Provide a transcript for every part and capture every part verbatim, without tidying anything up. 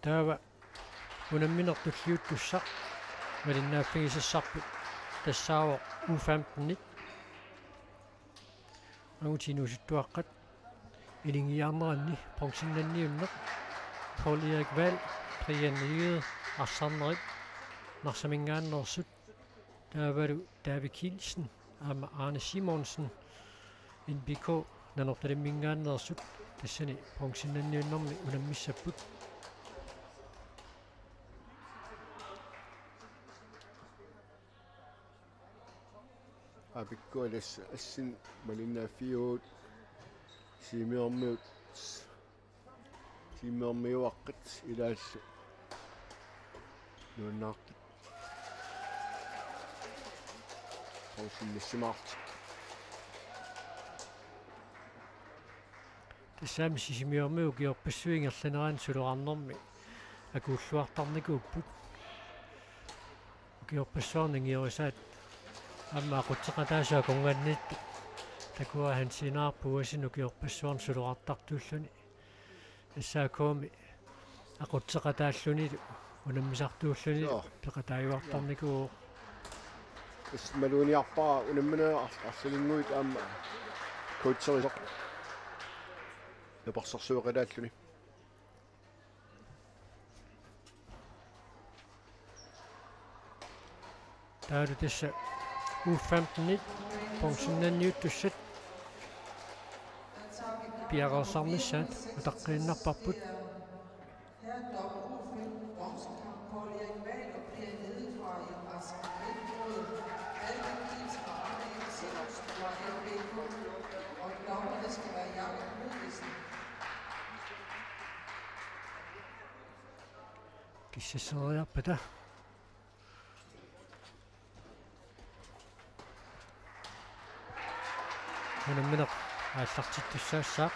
Taava unammineq tulliuttussaq malinnaaffigisassarput tassaavoq U femten-it. Angutit inuusuttuaqqat ilinniarneranni bronzennanniunneq Paul Erik Vahl, Brian Egede arsarnerit Narsaminngaanneersut, taavalu David Kielsen aamma Arne Simonsen, N B K Nanortalimminngaanneersut, tassani bronzennanniunnermi unammissapput. Aapikkua tassa assin malinnaaffiuut sisimiormiut, sisimiormiuaqqat ilaallu nuannaartut bronzennissimaartik. Tassami sisimiormiut ukiorpassuit ingerlaneranni suloqarnermi akuulluartarnikuupput. Ukiorpassuarni ingiorisaat aamma aqutseqataasut akornanniittut, takuara Hans Inar Boesen ukiorpassuarni suloqartartuulluni S A K-mi aqutseqataallunilu unammisartuullunilu. Joo. Peqataajuartarnikuuvoq. Tassa imaluunniit arpaa unammineq ar-, arlalinnguit aamma coacherisoq naparsersueqataalluni. Taavalu tassa U femten-it bronzennanniuttussat piareersarnissaat utaqqiinnarparput. Kissasseriarpata. Unammineq aallartittussaassaaq.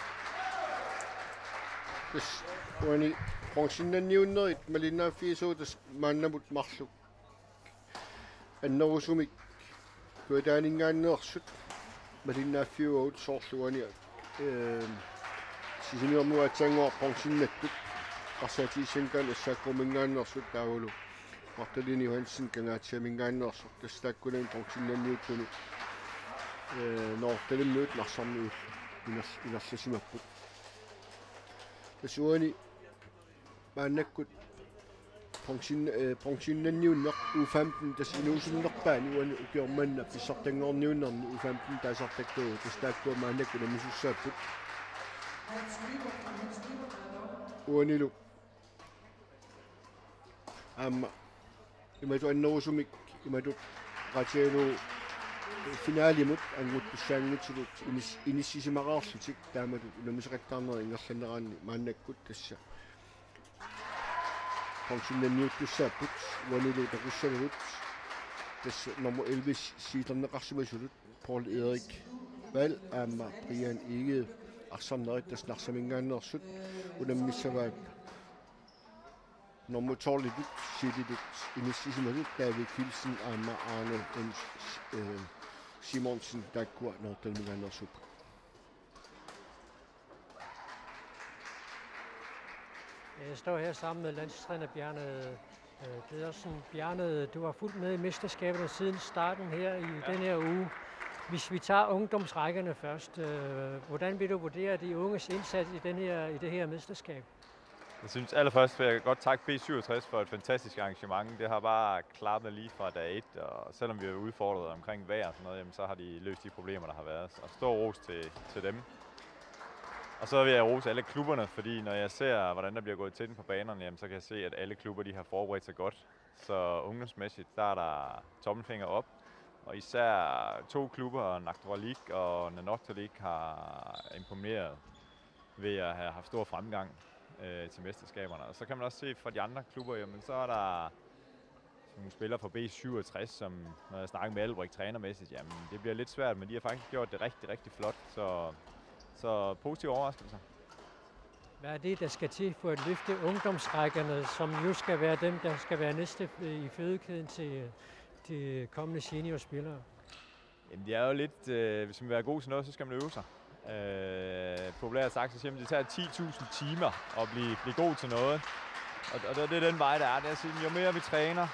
Tassa uani bronzennanniunnerit malinnaaffigisavut tassa maannamut marluk annerusumik Kujataaninngaanneersut malinnaaffiuagut, soorlu uani, ehm, sisimiormiut aatsaannguaq bronzennattut eqqarsaatigissanngikkaanni S A K-minngaanneersut taavalu Magdalene Johansen Kangaatsiaminngaanneersoq, tassa taakkunani bronzennanniuttunut, eh, Nanortalimmiut Narsarmiullu inerl-, inerlasimapput. Tassa uani maannakkut bronzen-, eh, bronzennanniunneq U femten tassa inuusunnerpaani uani ukioq manna pissartanngorniunnerni U femten taasartakkagut, tassa taakkua maannakkut unammisussaapput. Uanilu aamma imatut annerusumik, imatut oqaatigalugu finalimut annguttussaanngitsugut inis-, inissisimaqareerlutik taamatut unammisaqattaarnerit ingerlanneranni maannakkut tassa bronzennanniuttussaapput, uanilu takussavagut tassa nummer elleve seedeerneqarsimasugut Paul Erik Vahl aamma Brian Egede arsarnerit, tassa Narsaminngaanneersut unammissavaat. Nummer tolv-itut, seeditut inissisimasut David Kielsen aamma Arne M. S-, eh, Simonsen, taakkua Nanortalimminngaanneersuupput. Jeg står her sammen med landstræner Bjarne, øh, Pedersen. Bjarne, du har fulgt med i mesterskaberne siden starten her i, ja, den her uge. Hvis vi tager ungdomsrækkerne først, øh, hvordan vil du vurdere de unges indsats i den her, i det her mesterskab? Jeg synes allerførst, vil jeg godt takke B syvogtres for et fantastisk arrangement. Det har bare klappet lige fra dag et, og selvom vi er udfordret omkring vejr og sådan noget, jamen, så har de løst de problemer, der har været. Så stor ros til, til dem. Og så vil jeg rose alle klubberne, fordi når jeg ser, hvordan der bliver gået til den på banerne, jamen, så kan jeg se, at alle klubber, de har forberedt sig godt. Så ungdomsmæssigt, der er der tommelfinger op. Og især to klubber, Nanortalik og Nanortalik, har imponeret ved at have haft stor fremgang, øh, til mesterskaberne. Og så kan man også se fra de andre klubber, jamen, så er der nogle spillere fra B syvogtres, som, når jeg snakker med Albrecht trænermæssigt, jamen, det bliver lidt svært, men de har faktisk gjort det rigtig, rigtig flot. Så, så positive overraskelser. Hvad er det, der skal til for at løfte ungdomsrækkerne, som jo skal være dem, der skal være næste i fødekæden til de kommende seniorspillere? Jamen, det er jo lidt, øh, hvis man vil være god til noget, så skal man øve sig. Øh, populært sagt, så siger man, det tager ti tusind timer at blive, blive god til noget. Og, og det, det er den vej, der er. Det er at sige, jo mere vi træner,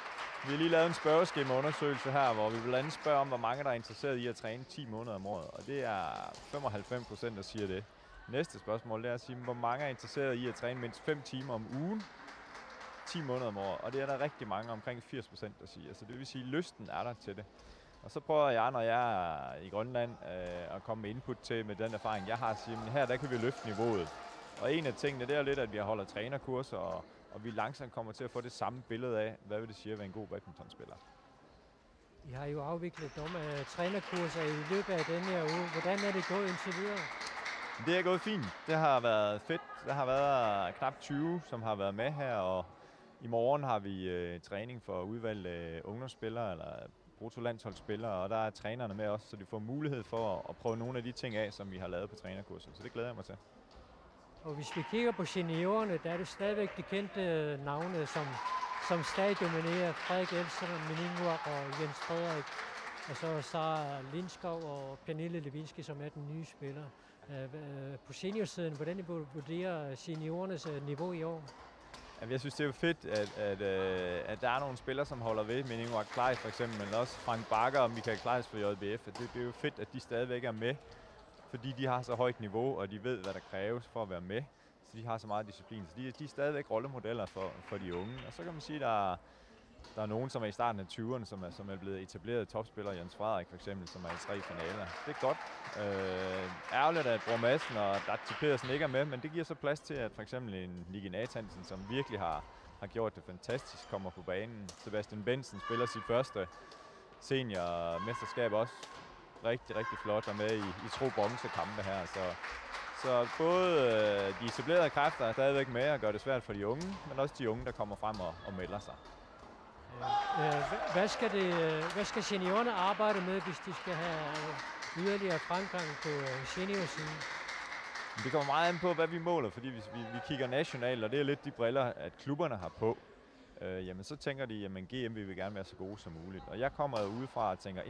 vi har lige lavet en spørgeskemaundersøgelse her, hvor vi blandt andet spørger om, hvor mange der er interesseret i at træne ti måneder om året. Og det er femoghalvfems procent, der siger det. Næste spørgsmål, det er at sige, hvor mange er interesseret i at træne mindst fem timer om ugen, ti måneder om året. Og det er der rigtig mange, omkring firs procent, der siger. Så det vil sige, at lysten er der til det. Og så prøver jeg, når jeg er i Grønland, øh, at komme med input til med den erfaring, jeg har, at sige, men her der kan vi løfte niveauet. Og en af tingene, det er jo lidt, at vi holder trænerkurser, og, og vi langsomt kommer til at få det samme billede af, hvad vil det sige at være en god badmintonspiller. I har jo afviklet dem af trænerkurser i løbet af den her uge. Hvordan er det gået indtil videre? Det er gået fint. Det har været fedt. Der har været knap tyve, som har været med her, og i morgen har vi øh, træning for udvalgte øh, ungdomsspillere eller bruttolandsholdsspillere, og der er trænerne med også, så de får mulighed for at, at prøve nogle af de ting af, som vi har lavet på trænerkurset. Så det glæder jeg mig til. Og hvis vi kigger på seniorerne, der er det stadigvæk de kendte øh, navne, som, som stadig dominerer. Frederik Elsen, Min Nguaq og Jens Frederik. Og så Sara Lindskov og Pernille Lewinsky, som er den nye spiller. Øh, øh, på seniorsiden, hvordan I vurderer seniorernes øh, niveau i år? Jamen, jeg synes, det er jo fedt, at, at, øh, at der er nogle spillere, som holder ved. Min Nguaq Kleist for eksempel, men også Frank Bakker og Michael Kleist for J B F. Det, det er jo fedt, at de stadigvæk er med, fordi de har så højt niveau, og de ved, hvad der kræves for at være med. Så de har så meget disciplin. Så de, de er stadigvæk rollemodeller for, for de unge. Og så kan man sige, der er, der er nogen, som er i starten af tyverne, som er, som er blevet etableret topspillere. Jens Frederik for eksempel, som er i tre finaler. Det er godt. Øh, ærgerligt, at Bror Madsen og Datti Pedersen ikke er med, men det giver så plads til, at for eksempel en Niki Nathansen, som virkelig har, har gjort det fantastisk, kommer på banen. Sebastian Bentzen spiller sit første seniormesterskab også rigtig, rigtig flot og med i, i to bronzekampe her. Så, så både øh, de etablerede kræfter er stadigvæk med og gør det svært for de unge, men også de unge, der kommer frem og, og melder sig. Øh, hvad, hvad, skal det, øh, hvad skal seniorerne arbejde med, hvis de skal have øh, yderligere fremgang på øh, seniorsiden? Det kommer meget an på, hvad vi måler, fordi hvis vi, vi kigger nationalt, og det er lidt de briller, at klubberne har på, øh, jamen så tænker de, jamen G M vil vi gerne være så gode som muligt. Og jeg kommer jo udefra og tænker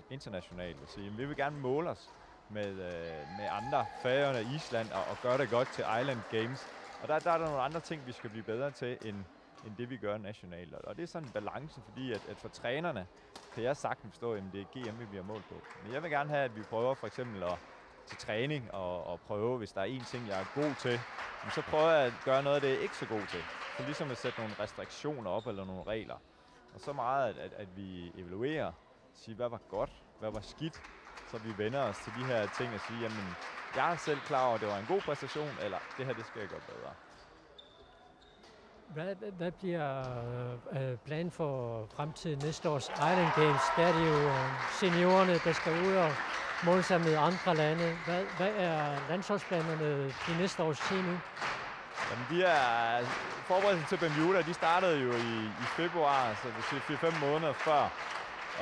internationalt og siger, jamen vi vil gerne måle os med, øh, med andre, Færøerne og Island, og, og gøre det godt til Island Games. Og der, der er der nogle andre ting, vi skal blive bedre til, end, end det vi gør nationalt. Og det er sådan en balance, fordi at, at for trænerne kan jeg sagtens forstå, at det er G M, vi bliver målt på. Men jeg vil gerne have, at vi prøver for eksempel at til træning og, og prøve, hvis der er en ting, jeg er god til, så prøver jeg at gøre noget af det, jeg er ikke så god til. Så ligesom at sætte nogle restriktioner op eller nogle regler. Og så meget, at, at, at vi evaluerer, siger, hvad var godt, hvad var skidt, så vi vender os til de her ting og siger, jamen, jeg er selv klar over, at det var en god præstation, eller det her, det skal jeg gøre bedre. Hvad, hvad bliver øh, planen for fremtiden næste års Island Games? Der er det jo øh, seniorerne, der skal ud og måle sig med andre lande. Hvad, hvad er landsholdsplanerne de næste års til nu? Jamen, de er forberedelsen til Bermuda, de startede jo i, i februar, så det vil sige fire-fem måneder før.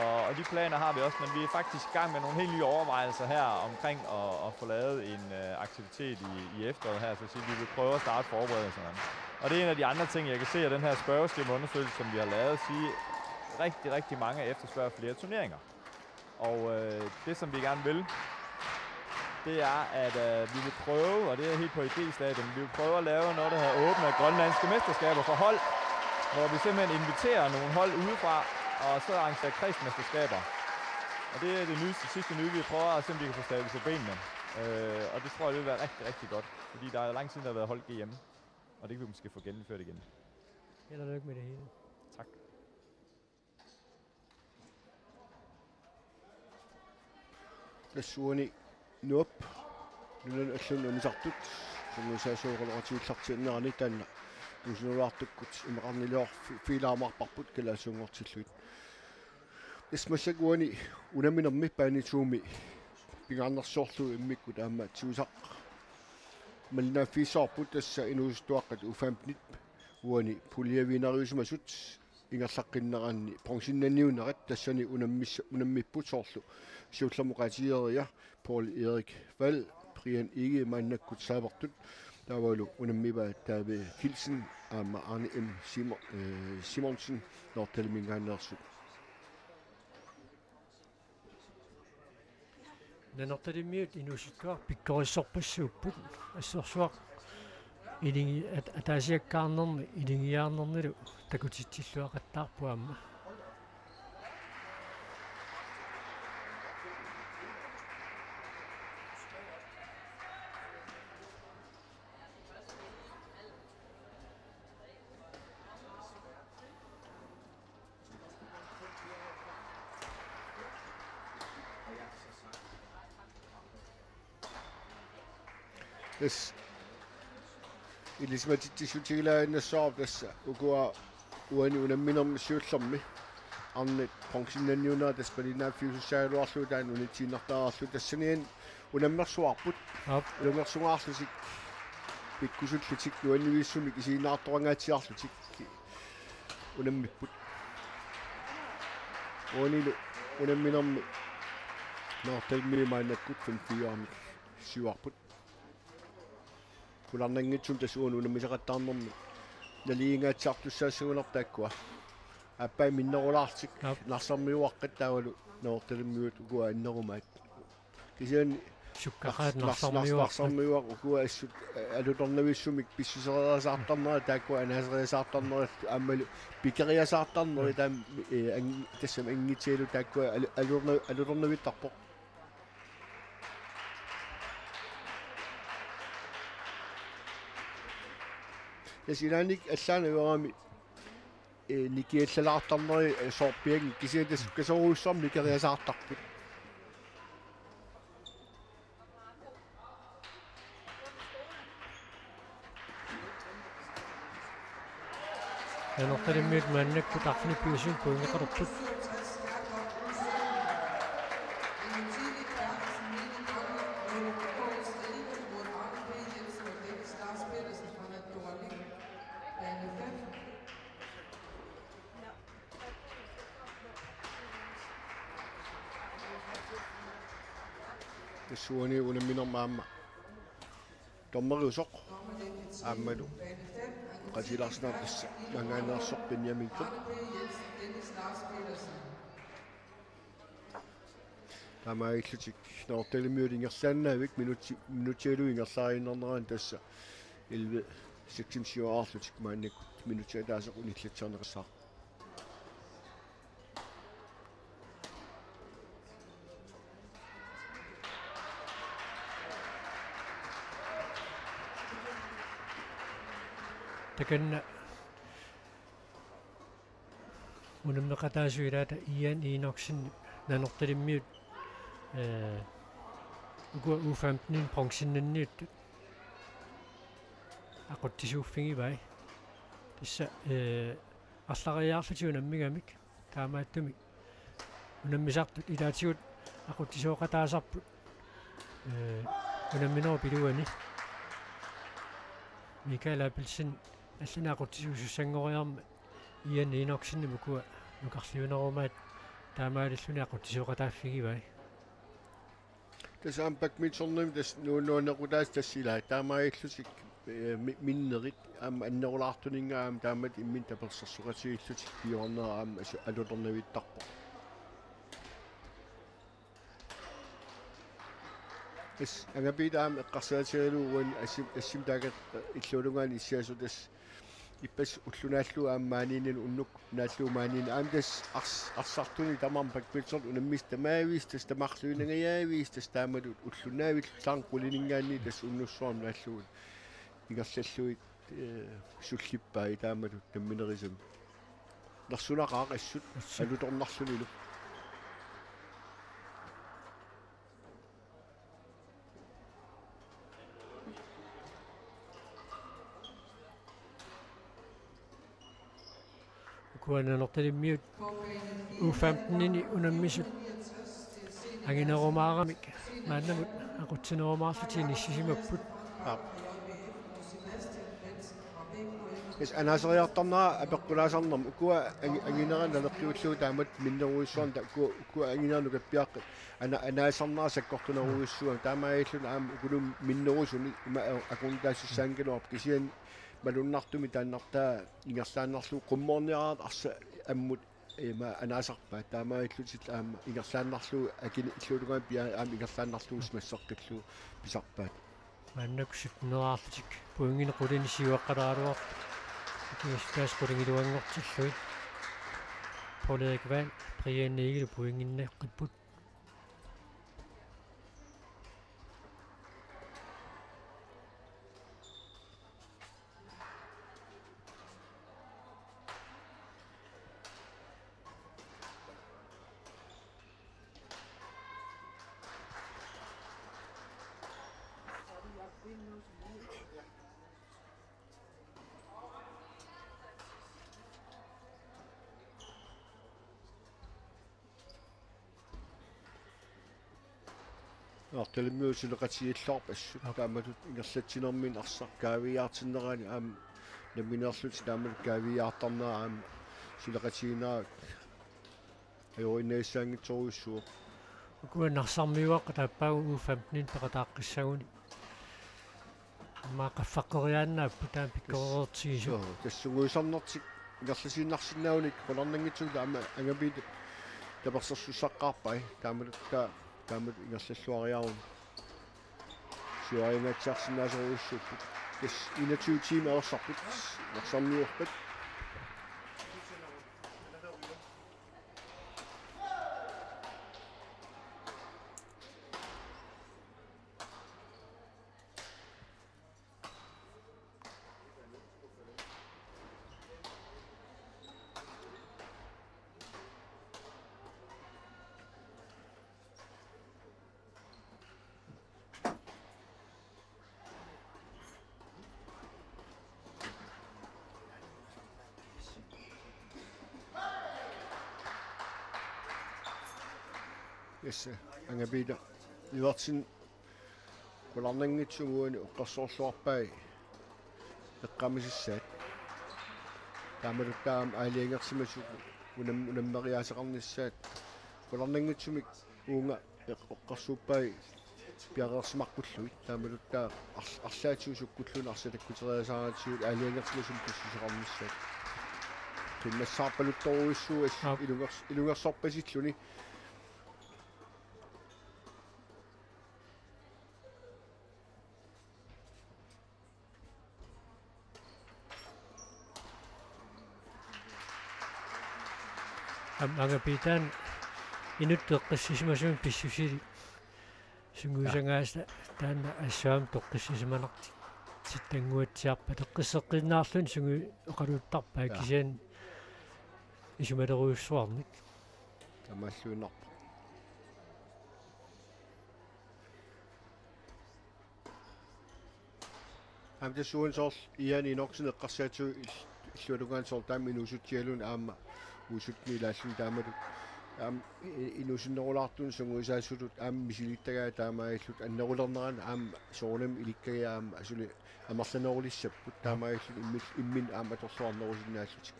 Og, og de planer har vi også, men vi er faktisk i gang med nogle helt nye overvejelser her omkring at, at få lavet en øh, aktivitet i, i efteråret her, så at sige, vi vil prøve at starte forberedelserne. Og det er en af de andre ting, jeg kan se af den her spørgeskemaundersøgelse, som vi har lavet, sige, rigtig, rigtig mange efterspørger flere turneringer. Og øh, det, som vi gerne vil, det er, at øh, vi vil prøve, og det er helt på idéstadiet, vi vil prøve at lave noget, der hedder åbne grønlandske mesterskaber for hold, hvor vi simpelthen inviterer nogle hold udefra, og så arrangerer kredsmesterskaber. Og det er det nye, det sidste nye, vi prøver at se, om vi kan få stablet på benene. Øh, og det tror jeg, det vil være rigtig, rigtig godt, fordi der er lang tid, der har været holdt G M, og det kan vi måske få gennemført igen. Held og lykke med det hele. Tak. Tassa uani Nuup, nunanut allanut unammisartut, sungiusaasoqaloqatigiillartiinnarani taanna tuusinulaartukkut imaqarnilior fi-, fiilaamaarparput kalaallisuunngortillugit. Tassa massakkut uani unamminermi baanituumi pingaarnersoorlugu immikkut aamma tigusaq malinnaaffigissavarput, tassa inuusuttuaqqat U femten uani puljeviineriusimasut ingerlaqqinneranni bronzinnanniunnerat tassani unammis-, unammipput soorlu siullermut oqaatigereersoq Poul Erik Wall, Brian Egede maannakkut saavartut, taavalu unammivaat David Kielsen aamma Arne M. Simo-, øh, Simonsen Nanortalimingaanneersut. Nanortalimmiut inuusuttuaqqat pikkorissorpassuupput, assorsuaq Ilingi-, at-, ataasiakkaarnerni ilingiaarnernilu takutitsilluaqattaarpoq aamma. Yes. Ilisimatitsissutigilaaginnassavarput tassa ukua uani unamminermi siullermi. Arnat bronzennanniunera tassa palinnaaffiusussaagaluarlugu taanna unitsinniartaraluarlugu tassanian unammersuarput. Aap. Unammersugaarlutik pikkusullutik nuannivissummik isiginnaartorangaatsiarlutik unammipput. Uanilu unamminermi Northernimi maannakkut fem fire-mik siuarput. Kularnanngitsumik tassa uani unammisaqattaarnermi naligiingaatsiartussaassaguniarput taakkua. Aappaat minnerulaarlutik. Aap. Narsarmiuaqqat taavalu Northernimiut ukua annerumaat. Kisianni sukkaqaat nars-, nars-, nars-, narsarmiuaqqat. Narsarmiuaqqat ukua assut, eh, alutornavissumik pissiseriasaartarnerat taakkua anaaseriasaartarnerat aammalu pikeriasaartarnerat. Mm. Taam-, eh, ang-, tassami angitsigalu taakkua alu-, alutorna-, alutornavittarpoq. Tassa ilaanni allaanaviarami, eh, nikiallalaartarneri, eh, soorpianngillat kisianni tassa sukkasoorujussuarmik nikeriasaartarput. Nanortalimmiut maannakkut arfineq-pingasunut pointeqalerput. Tassa uani unamminermi aamma dommeriusoq aammalu Qasigilaarsunaap tassa maanngaanneersoq Benjamin Kopp. Taamaalillutik Northernimiut ingerlaannaavik minutsi-, minutsigalugu ingerlariinnarnerani tassa elleve seksimik siuarlutik maannakkut minutsit ataaseq unillatsiarneqassaaq. Takanna unammeqataasut ilaata Ian Enoksen Nanortalimmiut, eh, ukua U femten-imi bronzennanniuttut aqutsisuuffigivai. Tassa, eh, arlariaarlutik unammigamik. Taamaattumik unammisartut ilaatigut aqutsisooqataasarput, eh, unamminerup iluani. Mikael Abelsen allani aqutsisuusussanngoriarmat Ian Enoksenimut ukua nukarliunerumaat taamaalilluni aqutsisooqataaffigivai. Tassa aamma badmintonimi tassa nuunnuannequtaasut tassa ilaat taamaalillutik, eh, mi-, minnerit aamma annerulaartuninnga aamma taamatut imminnut tapersersoqatigiillutik piuarnerat aamma asu-, alutornavittarpoq. Tassa Angapiit aamma eqqarsaatigalugu uani assim-, assimi taakku illuatungaani issiasoq tassa ippassaq ulloq naallugu aamma maaniinninni unnuk naallugu maaniinni aamma tassa ars-, arsartunik tamarmik badminton unammisut tamaviisa tassa tamarluinnangajaaviisa tassa taamatut ulloq naallugu qulininngaanniit tassa unnussuarnik naallugu ingerlallugit, eh, sullippai taamatut namminerisami. Nersunaqaaq assut. Assut. Alutornarlunilu. Ukua Nanortalimmiut U femten-ini unammisut anginerumaaramik maannamut aqutsinerumaarlutik inissisimapput. Aap. Tassa anaaseriartarnera apeqqutaasarnermut ukua angi-, anginerat naleqqiullugu taamatut minnerujussuarnik ta-, ukua, ukua anginerat nukappiaqqat ana-, anaasarnera sakkortunerujussuugamik taamaalilluni aamma ukulummi minnerusunik ima a-, akunnitaasussaanngikkaluarpoq kisianni malunnartumik taannartaa ingerlaannarlugu qummoorniaraat arsaq ammut ima anaasarpaat taamaalillutik aamma ingerlaannarlugu akini illuatungaani pia aamma ingerlaannarlugu simassaqqillugu pisarpaat. Maannakkut sytteneraarlutik pointinik qulinik siuaqqalaaraluarput. Ikiussutaas qulingiluanngortillugit. Poul Erik Vahl, Brian Egede pointinnaqqipput. Nanortalimmiut suleqatigiilluarput assut. Aap. Taamatut ingerlatsinermi arsaq kaaviiaartinnerani aamma nammineerlutik taamatut kaaviiaartarnerat aamma suleqatigiinnerat ajorinnagassaanngitsorujussuuvoq. Ukua Narsarmiuaqqat aappaagu U femten peqataaqqissaguni. Aamma qaffaqqeriaannaapput taama pikkoreertigisoq. Joo, tassa sungiusarnertik ingerlasiinnarsinnaagunik qularnanngitsumik aamma Angabiit tapersersussaqqaarpai. Taamatut taa-, taamatut ingerlalluariaruni. Siuariumaatsiarsinnaasorujussuupput. Tassa enogtyve timer arsarput. Narsarmiuaqqat. Yes, Angabiit Iversen qularnanngitsumik uani eqqarsorluarpai eqqaamisassaat. Taamatut taama aalajangersimasut unam-, unammeriaaseqarnissaat. Qularnanngitsumik uunga eq-, eqqarsuuppai piareersimaqqullugu. Taamatut taava arl-, arlaatigut sukkulluunniit arsaq takkuteriasaaratigut aalajangersimasumik pissuseqarnissaat. Qiimmassaarpaluttorujussuuvoq as-, Aap. ilungers-, ilungersorpasilluni. Aamma Angabiit inuttut eqqissisimasumik pissusilik sungiusangaasa taanna assut aamma toqqissisimanartut. Sitannguatsiarpat eqqisseqqinnaarluni sungiu-, oqaluttarpaa. Jaa. Kisianni isumalerujussuarnik. Taamaalluinnarpoq. Aamma tassa uani soorlu Ian Enoksen eqqarsaatigalugu ill-, illuatungaani soorlu taama inuusutsigaluni aamma uusutni ilaalluni taamatut. Aamma i-, inuusunnerulaartunik sungiusaasutut aamma misilittagaat taamaalillutik annerulernerani aamma soorunami ilikkagaat aamma suli amerlanerulissapput taamaalillutik immil-, imminnut aamma atorluarnerusinnaallutik.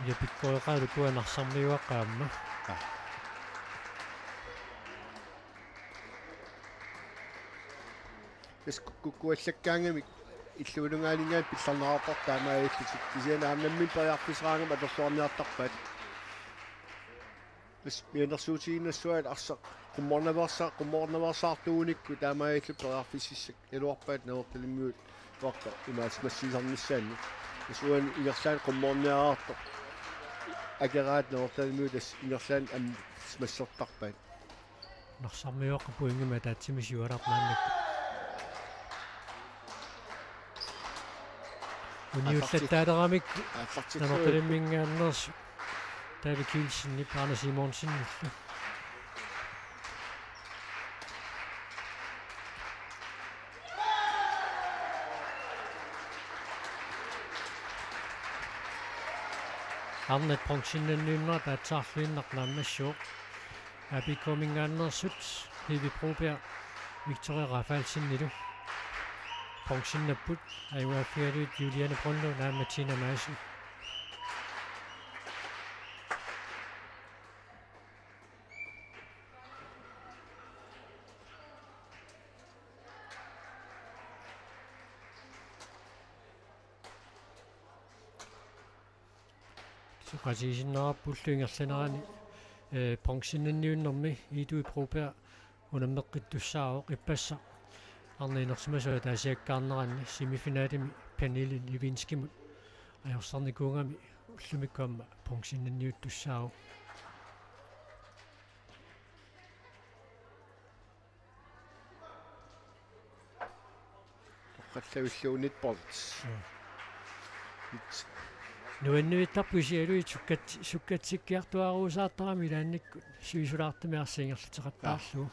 Ja pikkoreqaluku Narsarmiuaqqat aamma. Aa. Tassa kuk-, kukkuallakkaangamik illuatungaaninngaanniit pillarneqartartut taamaalillutik. Kisianni aamma nammineq periarfissaraangamik atorluarniartarpaat. Tassa mianersuutigiinnassuaat arsaq qummoornaveersa-, qummoornaveersaartuunikku taamaalillutik periarfississakkaluarpaat Nanortalimmiut uaqqat imaattumik massiisarnissaannut. Tassa uani ingerlaannaq qummoorniaraartoq akeraat Nanortalimmiut tassa ingerlaannaq aamma massertarpaat. Narsarmiuaqqat pointimik ataatsimik siualaarput maannakkut. Uniullattaalerami. Aallartik-, aallartik-, Nanortalimminngaanneersoq David Kielsenip Anders Simonsenillu. Arnat bronzeminngaanneersoq aatsaarluinnaq naammassivoq. A B K-minngaanneersut Hivi Broberg, Victoria Rafaelsenilu. Bronzeminngaanneersut A U R-figalugit Juliane Brønlund aamma Tina Madsen. Oqaatigisinnaarpullu ingerlanerani, eh, bronzennanniunnermi Idui Broberg unammeqqittussaavoq, ippassaq arnat inersimasut ataasiakkaarneranni semifinalimi Pernille Levinskimut ajorsarnikuugami ullumikkut aamma bronzennanniuttussaavoq. Toqqallavilluunniit bold. Joo. It. Nuanniittarput kisianni sukkat-, sukkatsikkiartuaaruusaartarami ilaannikkut sivisulaartumik arsaq ingerlateqattaarlugu.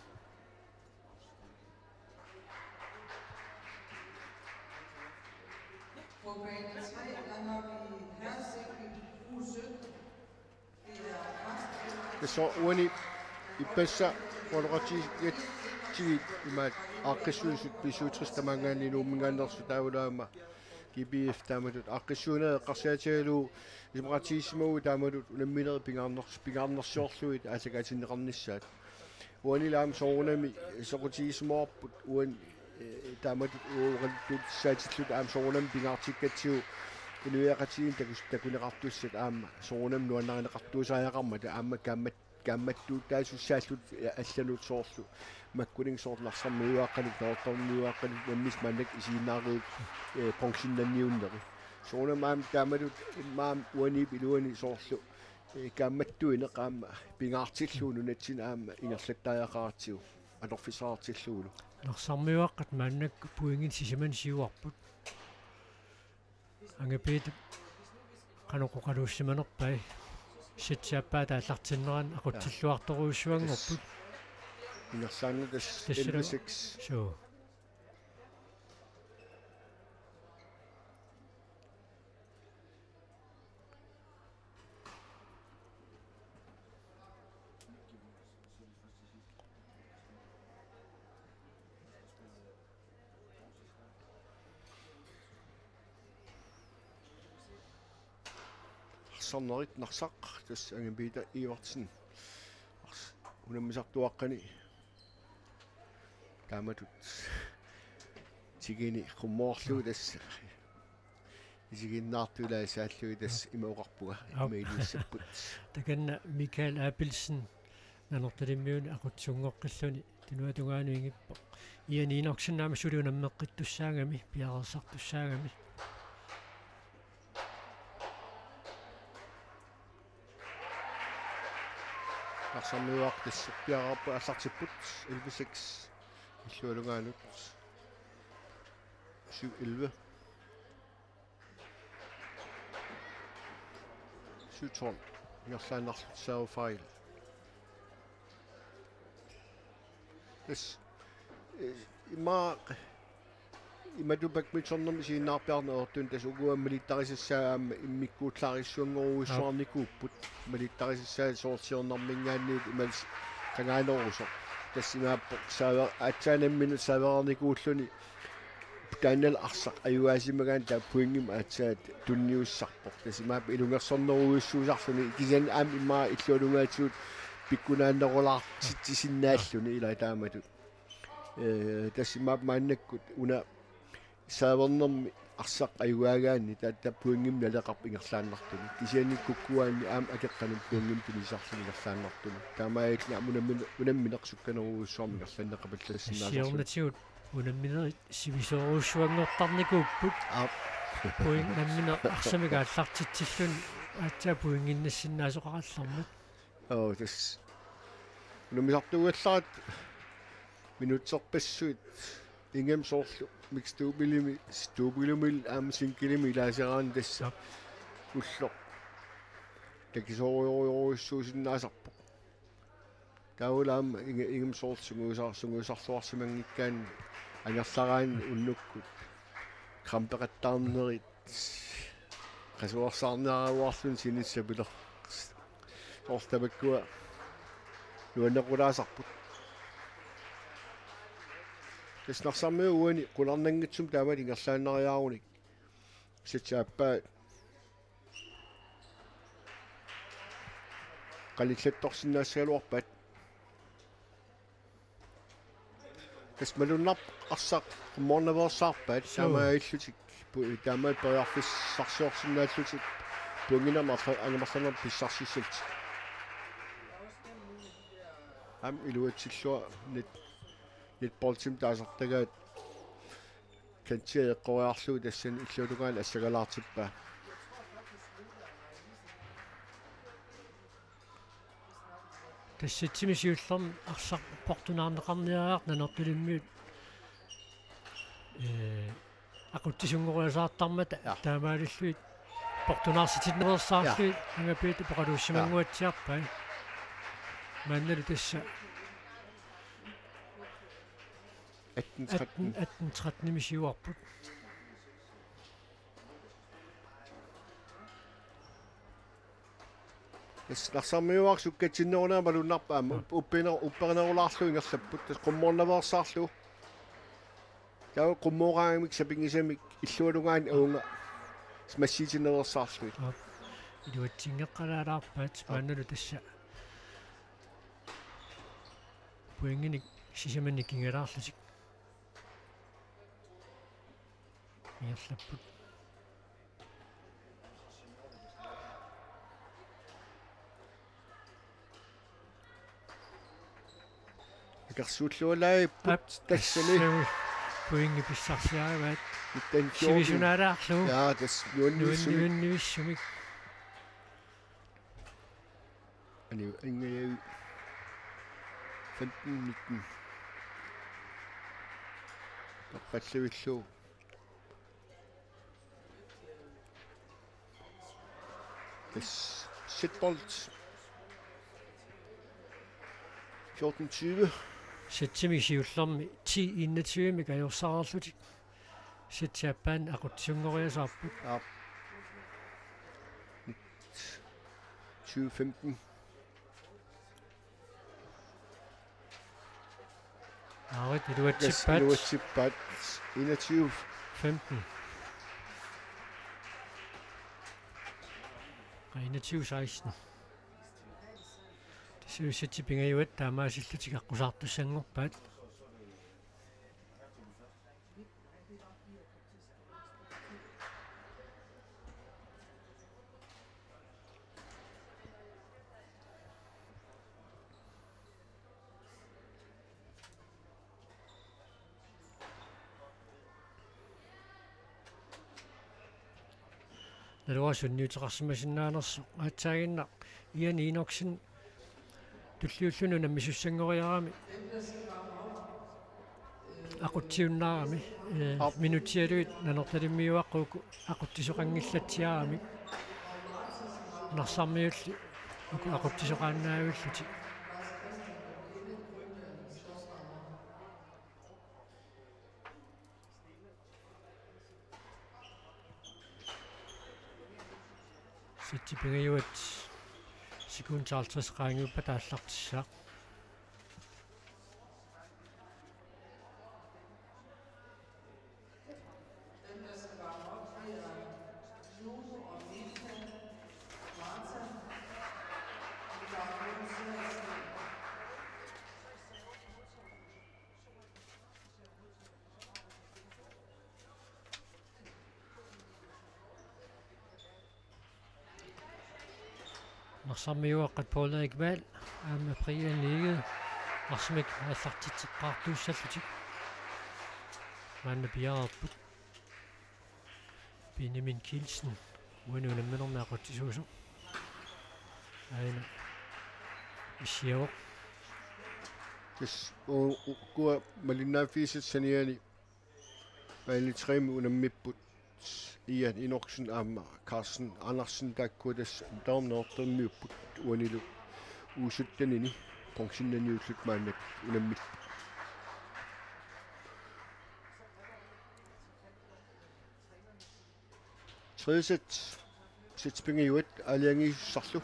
På bane tre, der har vi Hersikkel U sytten. Tassa uani ippassaq oqaloqatigigatsigit imaat aaqqissuisut B syvogtres tamaanngaanniit Nuumminngaanneersut taavalu aamma G B F taamatut aaqqissuineq eqqarsaatigalugu isumaqatigiissimaguit taamatut unamminerit pingaarners-, pingaarnersiorlugit aallakaatinneqarnissaat. Uanili aamma soorunami soqutigiumaarput uani, eh, taamatut uaguqaluttuutissaatillugit aamma soorunami pingaartikkatsigu inuiaqatigiinni takus-, takuneqartussat aamma soorunami nuannarineqartuusariaqarmata aamma kaammat-, kaammattuutaasussaallugit allanut soorlu makkuninnga soorlu Narsarmiuaqqanik, Nanortalimmiuaqqanik nammineq maannakkut isiginnaarlugu, eh, bronzennanniunneri. Soorunami aamma taamatut immaqa aamma uaniip iluani soorlu ee, kaammattuineq aamma pingaartillugu nunatsinni aamma ingerlattariaqaratsigu atorfissaqartillugulu. Narsarmiuaqqat maannakkut pointinik sisamannik siuarput. Angapiit qanoq oqaluussimanerpai. Sitsi aappaa aallartinnerani aqutsilluartorujussuanngorput. Ingerlaannaq tassa Tassa elleve seks. Suu. Arsarnerit Narsaq, tassa Angapiita Ivertsen. Ars-, unammisartuaqqani. Taamatut. Tikini qummoorlugu tassa. Isiginnaartulaasaallugit tassa ima oqarpunga, aap, ima iliussapput. Takanna Michael Abelsen Nanortalimmiuni aqutsisunngoqqilluni tunuata tungaanut ingippoq. Ian Enoksen aamma suli unammeqqittussaagami, piareersartussaagami. Narsarmiuaqqat tassa piareerput aallartipput, elleve seks. Illuatungaanut. Syv elleve. Syv tolv. Ingerlaannarlutik servefejl. Tassa, eh, ima, imatut badmintonermi isiginnaarpiarneq ajortuni tassa ukua malittarisassat aamma immikkuullarissuanngorujussuarnikuupput. Malittarisassat soorlu siornarminngaanniit imaluunniit qangaanerusoq. Tassa imaappoq serve-, aatsaat nammineq servereernikuulluni taannalu arsaq ajugaasimagaanni taava pointimik aatsaat tunniussisarpoq. Tassa imaappoq ilungersornerujussuusarluni kisianni aamma immaqa illuatungaatigut pikkunaannerulaartitsisinnaalluni ilaa taamatut. Ee, tassa imaappoq maannakkut una servernermi arsaq ajugaagaanni taatta pointimik naleqarpoq ingerlaannartumik. Kisianni kukkuaanni aamma akeqqanut pointimik tunisisarluni ingerlaannartumik. Taamaalilluni aamma unammin-, unammineq sukkanerujussuarmik ingerlanneqapallassinnaasarluni. Siornatigut unamminerit sivisoorujussuanngortarnikuupput. Aap. Point nammineq arsamik aallartitsilluni aatsaat pointinnissinnaasoqarallarmat. Oo, tassa. Unammisartuugallarat minutserpassuit ingammik soorlu mixed doublemi, doublemillu aamma singlemillu ilaaseraanni tassa. Aap. Ulloq takisoorujorujussuusinnaasarpoq. Taavalu aamma inga-, ingammik soorlu sungiusar-, sungiusarluarsimanngikkaanni angerlaraanni unnukkut krampeqattaarnerit qasuersaarniaraluarluni sinissap pilerpoq. Soorlu tamakkua nuannequlaasarput. Tassa Narsarmiut uani qularnanngitsumik taamatut ingerlaannariaarunik. Sitsi aappaa qanillattorsinnaassagaluarpaat. Tassa malunnarpoq arsaq qummoornaveersaarpaat. Suu. Taamaalillutik pu-, taamaat periarfissarsiorsinnaallutik pointinik aamma arla-, angumerlanermut pissarsissallutik. Aamma iluatsillunga net-, netballimi taasartagaat kantia eqqoriarlugu tassani illuatungaani assagalaartippaa. Tassa setsimi siullermi arsaq portunaarneqarniariartoq Nanortalimmiut, ee, aqutsisunngoriasaartarmata. Ja. Taamaalillugit portunaarsitsinnereersaarlugit. Ja. Angapiit apoqaluussimannguatsiarpai. Maannalu tassa atten tretten. Atten, atten tretten-imi siuarput. Tassa Narsarmiuaraq sukkatsinnerunera malunnarpoq aamma. Aap. Up-, uppiner-, upperinerulaarlugu ingerlapput. Tassa qummoornaveersaarlugu. Taava qummooraangamik sapinngisamik illuatungaani uunga smassiitinnereersaarlugit. Aap. Iluatsinngeqqalaalaarpaat. Aap. Maannalu tassa pointinik sisamanik kingalaarlutik ingerlapput. Akersuullualaarput. Aap, tassani. Tassami pointi pissarsiaraat. Nitten fjorten. Sivisunaalaarlugu. Ja, tassa nuannivissu-. Nuannivissummik. Ani, ingajavi femten nitten. Toqqallavillugu. Tassa setbold. Fjorten tyve. Setsimi siullermi ti enogtyve-mik ajorsarlutik. Setsi aappaani aqutsisunngoriasaarput. Aap. Tyve femten. Aarit iluatsippaat. Yes, iluatsippaat. Enogtyve femten. Aa, enogtyve seksten. Tassa setsi pingajuat taamaasillutik aqqusaartussanngorpaat. Naluara sunniuteqarsimasinnaanersoq aatsaaginnaq Ian Enoksen tulliulluni unammisussanngoriarami aqutsiunnaarami, ee, aap, minutsialugit Nanortalimmiuaqqat uku aqutsisoqanngillatsiaramik. Narsarmiulli uku aqutsisoqaannaavillutik. Setsi pingajuat sekundit halvtreds qaangiuppata aallartissaaq. Narsarmiuaqqat Paul Erik Vahl aamma Brian Egede arsamik aallartitseqqaartuussallutik maanna piareerput. Benjamin Kielsen uani unamminermi aqutsisuusoq. Aana issiavoq. Tassa u-, u-, ukua malinnaaffigisassat saniani Baane tre-mi unammipput Ian Enoksen aamma Carsten Andersen, taakkua tassa dommeriupput uanilu U sytten-ini bronzenaniullutik maannakkut unammipput. Tredje sæt. Sæt pingajuat aalajangiisussarlu.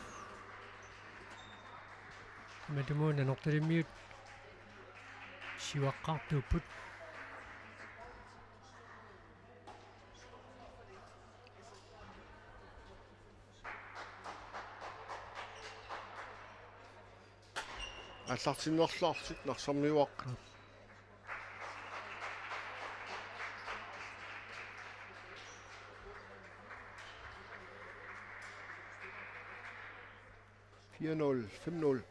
Imatumuuna Nanortalimmiut siuaqqaartuupput. Aallartinnerluarlutik Narsarmiuaqqat. Fire nul, fem nul,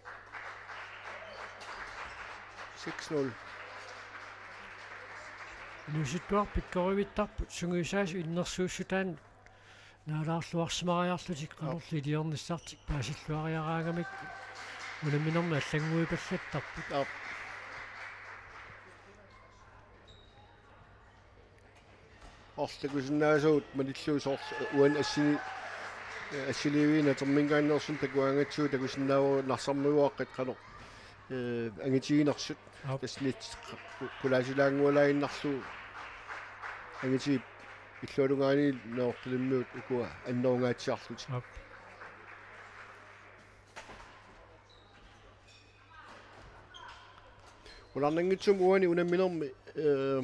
seks nul. Inuusuttuarput pikkorivittarput sungiusaasut innersuussutaannut naalaarluarsimariarlutik qanorlu iliornissartik paasilluariaraangamik unamminermi allannguipallattarput. Aap. Orla takusinnaasavut malillugu soorlu uani assini, assiliiviit naterminngaanneersunik takugaangatsigu takusinnaavagut Narsarmiuaqqat qanoq, eh, angitiginersut. Aap. Tassa nit-, qu-, qulaasilaanngualaaginnarlugu angitigit illuatungaani Nanortalimmiut ukua annerungaatsiarlutik. Aap. Qularnanngitsumik uani unamminermi, eh,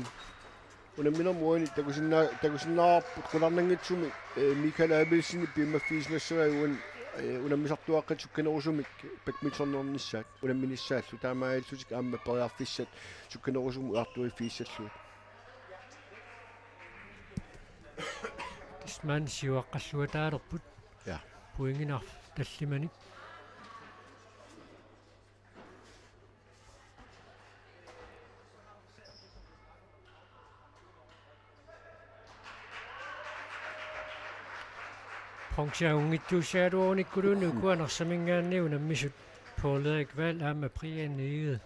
unamminermi uani takusinnaa-, takusinnaavarput qularnanngitsumik, eh, Michael Abelsenip piumaffigisimagaat uani, eh, unammisartuaqqat sukkanerusumik badmintonernissaat unamminissaallu taamaalillutik aamma periarfissat sukkanerusumik ujartuiffigissallugit. Tassa maani siuaqqalluataalerput. Ja. Pointinarfik tallimanik. Bronze ajunngitsuussagaluarunikkuluunniit ukua Narsaminngaanniit unammisut Poul Erik Vahl aamma Brian Egede.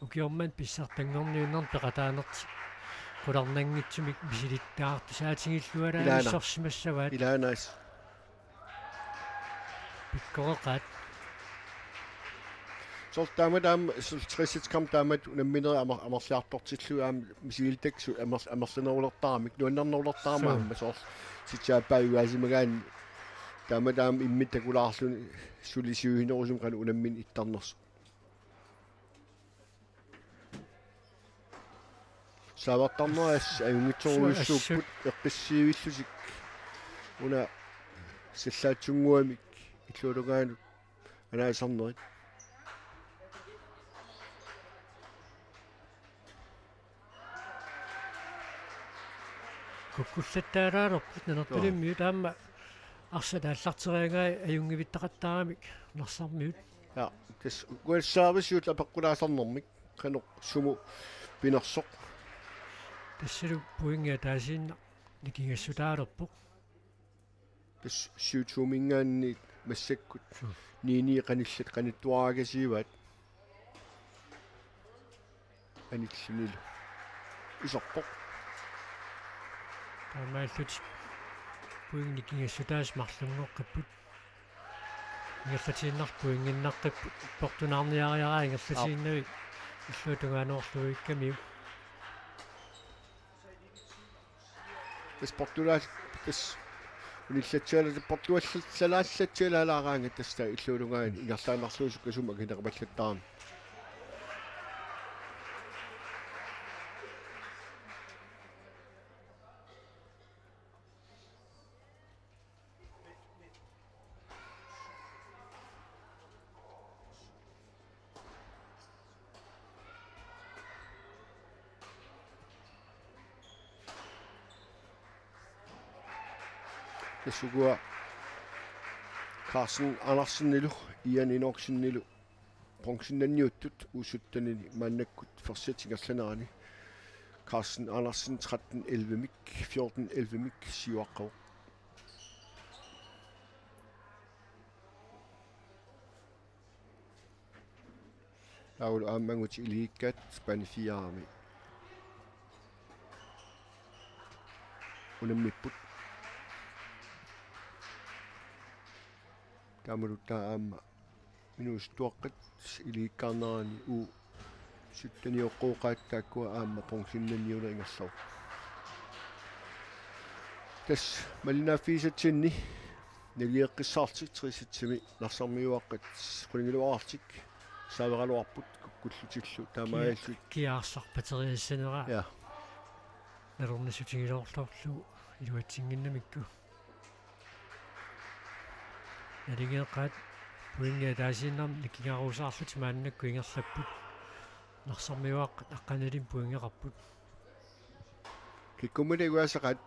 Ukioq manna pissartanngorniunnermi peqataanertik qularnanngitsumik misilittagaqattaatigilluarlutik. Ilaana. Sorsimassavaat. Ilaana. Pikkoreqaat. Soorlu taama taama soorlu tressetskam taamatut unamminerit amer-, amerliartortillugit aamma misilittakkut amer-, amerlanerulertaramik nuannernerulertarami. Suu. Aamma soorlu sitsaappaajugaasimagaanni taama taama imminik takulaarluni suli siusinnerusumik qanoq unammineq ittarnersoq. Saavartarnerit ajunngitsorujussuupput. Assut. Eqqissiivillutik una sallaatsunnguamik illuatungaanut anaasarnerit. Kukkullattaalaalerput Nanortalimmiut. Joo. Aamma arsaq aallarteriagai ajunngivittaqattaaramik Narsarmiut. Ja, tassa uani serviciut apeqqulaasarnermik qanoq sumut pinersoq. Tassalu pointi ataasiinnaq nikingassutaalerpoq. Tassa syv to-minngaanniit massakkut. Suu. Ni ni qanillat qanittuaraakasiivaat. Anillunilu iserpoq. Taamaalillutik pointi nikingassutaasut marlunngoqqapput. Ingerlatiinnarput pointinnaqqipput, portunaarniariaraa ingerlatiinnavik. Aap. Illuatungaanuorluikkamiuk. Tassa portulaal-, tassa unillatsiala-, portuallalaatsialaaraangat tassa illuatungaani ingerlaannarlugu sukkasuumik akineqapallattaarami. Tassa ukua Carsten Andersenilu Ian Enoksenilu bronzennanniuttut U syttenini maannakkut først sæt ingerlanerani. Carsten Andersen tretten elleve-mik, fjorten elleve-mik siuaqqavoq. Taavalu aamma angutit ilikkakkaat spani fire-mi unammipput. Taamalu taava aamma inuusuttuaqqat ilikkarnerani U syttenioqqooqaat taakkua aamma bronzennanniunerinngorlugit. Tassa malinnaaffigisatsinni nalieqqissaartik tre-sætsimi Narsarmiuaqqat qulingiluaartik saaveraluarput kukkullutillu taamaalillutik. Kia-, kiaarsaarpateriassanera. Ja. Nalornissutigiloorlugu iluatsinnginnamikku. Naligeeqqat pointi ataasiinnarmik nikingaruusaarlutik maannakkut ingerlapput. Narsarmiuaqqat aqqanilinnik pointeqarput. Kikkummut iguassaqaat.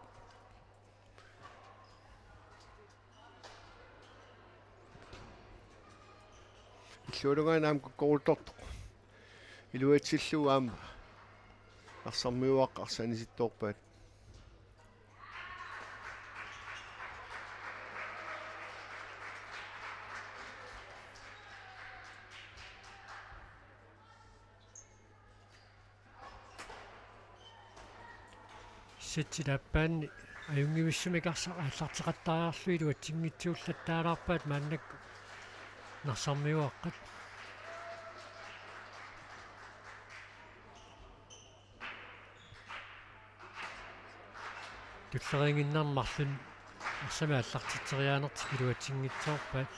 illuatungaani aamma kukkoruttortoq. Iluatsillugu aamma Narsarmiuaqqat arsaannisittoorpaat. Setsit aappaanni ajunngivissumik arsa-, aallarteqattariarlugit iluatsinngitsuullattaalaarpaat maannakkut Narsarmiuaqqat. Tulleriinnginnarmik marlunnik arsamik aallartitseriaanertik iluatsinngitsoorpaat.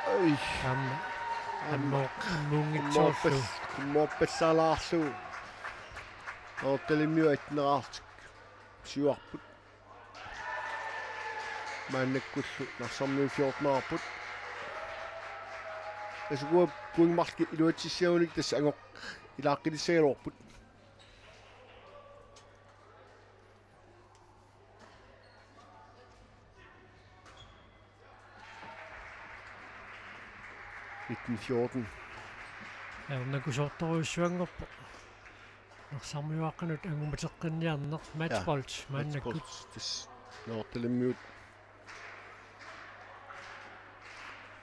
Ai. Aamma. Aamma. Aamma. Ammuunngitsoorlu. Kummoorpal-, kummoorpallaalaarlugu. Nordalimmiut atteneraartik siuarput. Maannakkullu Narsarmiut fjortenerput. Tassa ukua pointit marluk iluatsissimagunik tassa angoq ilaaqqinissagaluarput. Nitten fjorten. Ajornakusoortorujussuanngorpoq. Narsarmiuaqqanut angumateqqinniarneq. Ja, matchbold maannakkut. Matchbold. Tassa Nordalimmiut.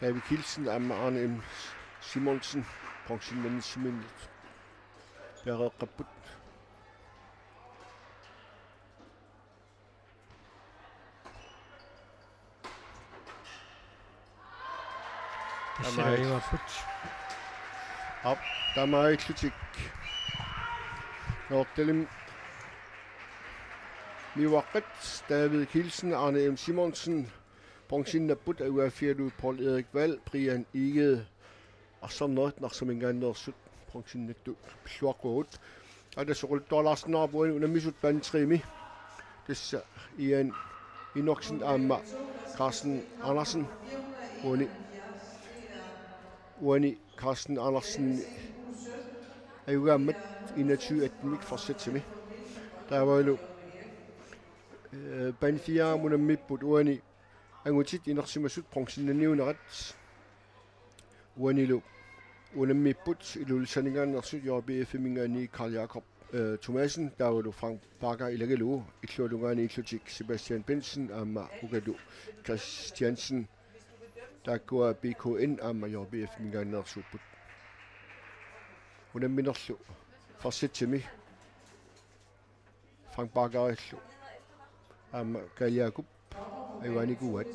David Kielsen aamma Arne M. Simonsen bronzemedaljinik pereeqqapput. Tassa taamaalillutik. Aap, taamaalillutik. Nordalimmiut David Kielsen, Arne M. Simonsen, bronzinnapput, ajugaaffigalugu Paul Erik Wall, Brian Egede, arsarnerit Narsaminngaanneersut bronzinnattut pilluaqquagut. Aana soquluttualaarsinnaavoq uani unammisut bane tre-mi. Tassa Ian Enoksen aamma Carsten Andersen. Uani, uani Carsten Andersen ajugaammat enogtyve atten-imik forsætsimi. Taavalu, øh, bane fire-mi unammipput uani angutit inersimasut bronzinnanniunnerat. Uanilu unammipput Ilulissaninngaanneersut J B F-iminngaanniit Karl Jakob, øh, Thomassen, taavalu Frank Parker ilagalugu, illuatungaaniillutik Sebastian Bensen aamma Ukatu Christiansen, taakkua B K N aamma J B F-iminngaanneersuupput. Unamminerlu forsætsimi Frank Parkerillu aamma Karl Jakob ajugaanikuuaat.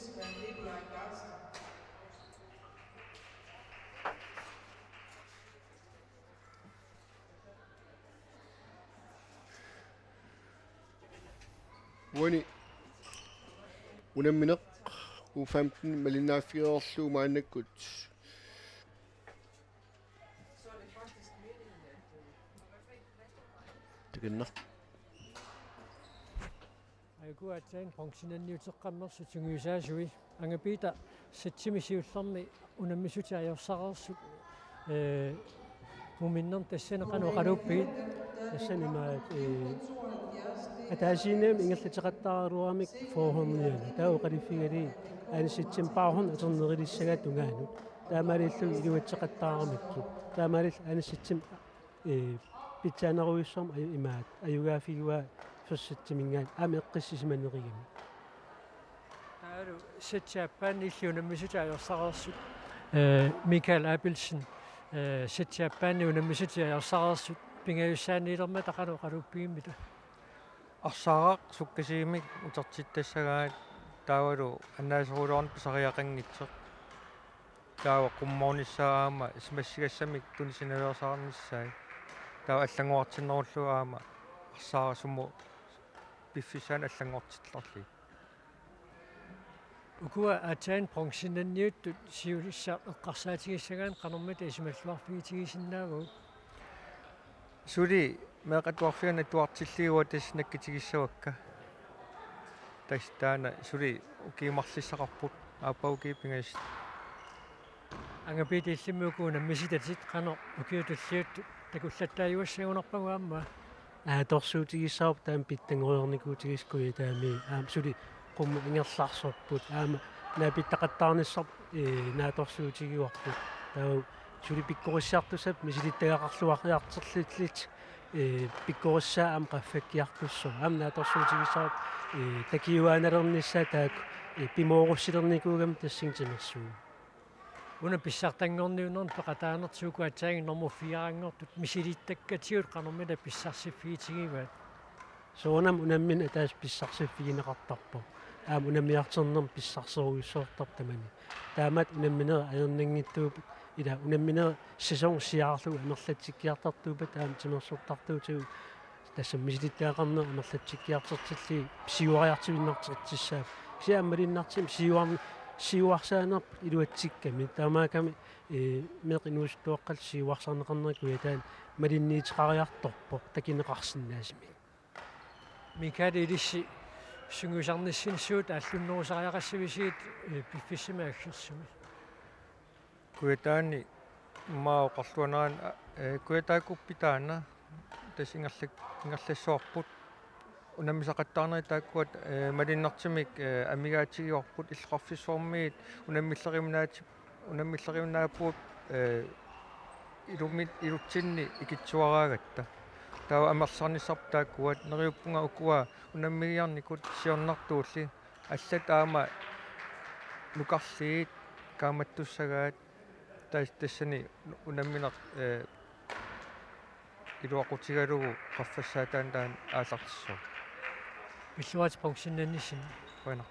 Uani unammineq U femten malinnaaffigereerlugu maannakkut. Takanna. Ajuku aatsaat bronzinniuteqqammersut sungiusaasui. Anga Peter, sætsimi siullermi unammissutit ajorsareersut, ee, muminnermi tassani qanoq oqaluuppigit? Tassani imaat, ee, ataasiinnarmik ingerlateqattaaraluaramik fire hundrede. Taava oqaluffigalugit aana sætsimi par hundrede atornerulissagaat tungaanut. Taamaalilluni iluatseqattaaramikkit. Taamaalilluni aana sætsimi, ee, pitsaanerujussuarmik aju-, imaat, ajugaaffigaat forsætsiminngaanniit aamma eqqissisimanerugami. Taavalu sætsi aappaanni illit unammissutit ajorsareersut, ee, Michael Abelsen, ee, sætsi aappaanni unammissutit ajorsareersut pingajussaaniilermata qanoq oqaluuppigimmita? Arsaaraq sukkasuumik utertittassagaat taavalu annaaseruloorneq pisariaqanngitsoq. Taava qummoornissaa aamma simassigassamik tunisinaveersaarnissaa. Taava allanngortinnerullugu aamma arsaaraq sumut piffissaanik allanngortittarlugit. Ukua aatsaat bronzinnanniuttut siulissaq eqqarsaatigissagaanni qanormita isumalluarfigitigisinnaavagut? Suli meeqqat atuarfianni atuartillugit tassa nakkutigissavakka. Tassa taanna suli ukiut marlussaqarput, aappaa ukiut pingasut. Anga Piita, illimmi uku unammisitatit qanoq ukiut tulliuttut takullattaajuassagunarpagut aamma? Naatsorsuutigissavarput taama pitsanngoriarnikuutigisoq Kujataami, aamma suli qummut ingerlarsorput, aamma naapittaqattaarnissarput, ee, naatsorsuutigivarput. Taava suli pikkorissiartussat misilittagaqarluariartorlugit, ee, pikkorissaat aamma qaffakkiartussooq. Aamma naatsorsuutigissavarput, ee, takiuaanalernissaat taakku, ee, pimoorussilernikuugamik tassani timersuugut. Una pissartanngorniunnermi peqataanertigut aatsaat nummer fire-nngortut misilittakkatigut qanormita pissarsiffigitigivaat? Soorunami unammineq ataaseq pissarsiffigineqartarpoq. Aamma unammiartornermi pissarserujussuartarpoq tamani. Taamaattumik unamminerit ajornanngitsuupput, ila unamminerit sæson siaarlugu amerlatsikkiartartuuppat aamma timersortartuutigut. Tassami misilittagaqarneq amerlatsikkiartortillugit siuariartuinnartitsissaapput. Kisianni aamma malunnartumik siuar-, siuarsaanerput iluatsikkami. Taamaakkami, ee, meeqqat inuusuttuaqqallu siuarsarneqarnerat Kujataani malunniuteqariartorpoq takuneqarsinnaasumik. Mikael, ilissi sungiusarnissannut suut aallunnerusariaqassavisigut, ee, piffissami aggersumi? Kujataani immaqa oqarluanerani, a-, ee, Kujataakuppi taanna tassa ingerlak-, ingerlassavarput. Unammisaqattaarnerit taakkua, ee, malunnartumik, ee, amigaatigivarput, illoqarfissuarmiit unammillerivinnaati-, unammillerivinnaappugut, ee, ilummi-, ilutsinni ikittuaraagatta. Taava amerlisarnissarput taakkua, neriuppunga ukua unammigiarnikut siornartuulli, allat aamma nukarliit kaammattussagaat, tas-, tassani unammineq, ee, iluaqutigalugu qaffassaataanut taanna aallartissaaq. Pilluarit bronzennannissinni. Qujanaq.